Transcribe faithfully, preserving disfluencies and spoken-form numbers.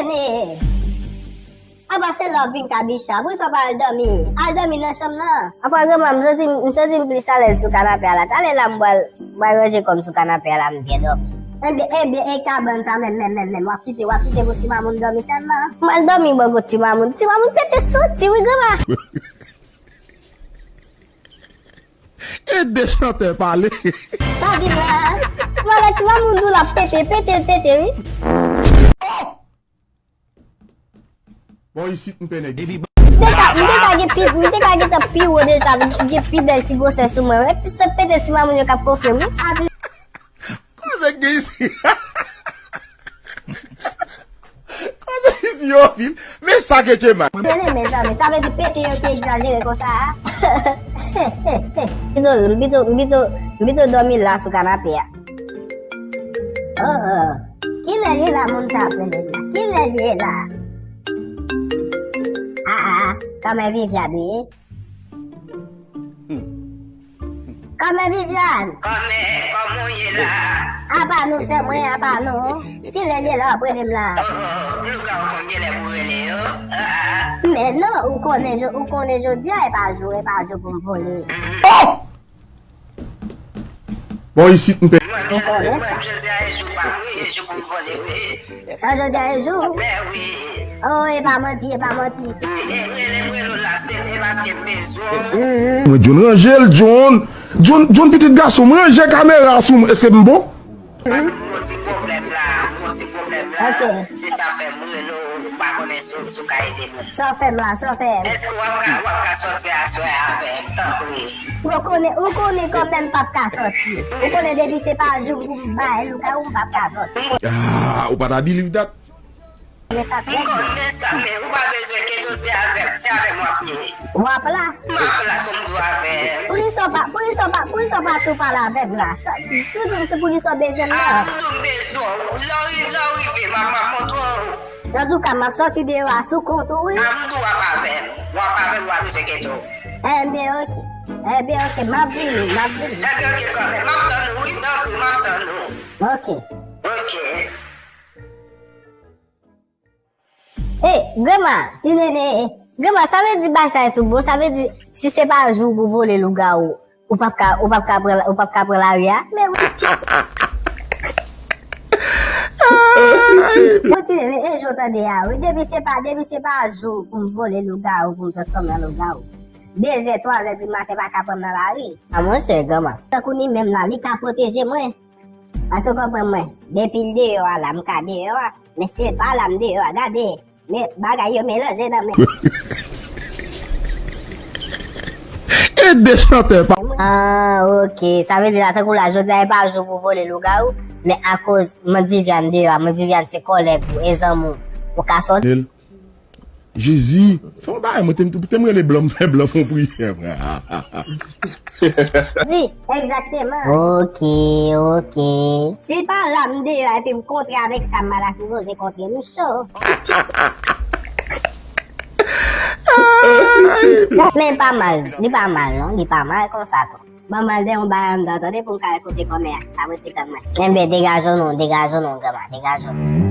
Ne. Apa se lè w vin kabicha. Poukisa w pa al dòmi? Al dòmi nan chanm nan. Apa granma, m santi, m santi m plis alèz sou kanape a la. Talè la m pral, m pral ranje kò m sou kanape a la, m byen dòmi. Ebyen, ebyen, e kabann sa menm, menm, menm, menm. W ap kite, w ap kite pou ti mamoun dòmi sèlman. M al dòmi bò kot ti mamoun. Ti mamoun pete santi, wi, granma. E de chantè pale. Sa gen la. Malè ti mamoun dou l ap pete, pete, pete, wi. Bon, isit, m pè nèg isit. M te ka, m te ka gen pi, m te ka gen tan pi wo deja, gen pi bèl ti gwosè sou mwen, wi. Pi se pete ti mamoun yo k ap pofye m, wi. Koze k gen isit. Koze isit yo fil. Men sa ke Djema. Tande, mezanmi, sa vle di pete yo te egzajere konsa a? M pito, m pito, m pito, m pito dòmi la sou kanape a. Oh, oh. Kilè l ye la, moun sa ap rele m la? Kilè l ye la? Ah, ah, ah. Kòman Viviane ye? Kòman Viviane? Kòman, kòman w ye la? Apa nou, sè mwen, apa nou. Kilè l ye la w ap rele m la? Oh, oh, lougawou konn gen lè pou rele yo. Ah, ah. Men non, ou konnen, ou konnen jodi a, e pa jou, e pa jou pou m vole. Oh! Bon, isit, m pè. Mwen, mwen, mwen, jodi a, e jou pa m, wi, e jou pou m vole, wi. An jodi a e jou? Mè wi. Oh, e pa manti, e pa manti. E rele m, rele w la, se, e paske m bezwen w. Mwen, John, ranje l, John. John, John, pitit gason m, ranje kamera sou mwen. Èske m bon? Paske m gon ti pwoblèm la, m gon ti pwoblèm la. Ok. Se sa fè m rele w, m pa konnen si w, si w ka ede m. Sa w fè m la, sa w fè m? Èske w ap ka, w ap ka sòti aswè avè m, tanpri? Ou konnen, ou konnen kanmenm m p ap ka sòti. Ou konnen depi se pa jou pou m bay lougawou, m p ap ka sòti. Ah, ou pa ta believe that? Men sa trè byen. M konnen sa, men ou pa bezwen kenbe, se avè m, se avè m w ap ye. W ap la? M ap la, kòm dou avè m. Poukisa w pa, poukisa w pa, poukisa w pa tou pale avè m la? Sa, tou di m se poukisa w bezwen m la. Ah, m tou bezwen w. Lè w ri-, lè w rive, m ap, m ap montre w. Antouka, m ap sòti deyò a sou kont ou, wi. Ah, m tou w ap avè m. W ap avè m, w ap bezwen kenbe w. Enben, ok. Enben, ok, m ap vini, m ap vini. Enben, ok, kanmenm. M ap tann ou, wi, tanpri, m ap tann ou. Ok. Ok. Ey, granma, ti nene, granma, sa vle di bagay sa yo tou bon, sa vle di, si se pa jou pou vole lougawou, ou p ap ka, ou p ap ka pran, ou p ap ka pran lari a? Men wi. Bon, ti nene, e jou tande a, wi, depi se pa, depi se pa jou pou m vole lougawou, pou m transfòme an lougawou. De zè, twa zè di maten pa ka pran m nan lari. A monchè, granma. Tankou li menm la, li ka pwoteje mwen. Paske w konprann mwen, depi l deyò a la, m ka deyò a. Men si l pa la, m deyò a, gade. Men bagay yo melanje nan men. E de chantè pa. Ah, ok. Sa vle di la, tankou la, jodi a, e pa jou pou vole lougawou, men akoz Mad Viviane deyò a, Mad Viviane se kòlèg ou, e zanmi w, ou ka sòti. Jezi, fè yon bagay, mwen te, te m rele blan, m fè blan fè yon priyè, frè. Di, egzakteman. Ok, ok. Si l pa la, m deyò, epi m kontre avèk sa m pa ta sipoze kontre, m cho. Men pa mal, li pa mal, non, li pa mal konsa, tou. Ban m al dèyè yon bagay anndan, tande, pou m ka wè kote kòmè a ap rete tann mwen. Enben, degaje w non, degaje w non, granma, degaje w non.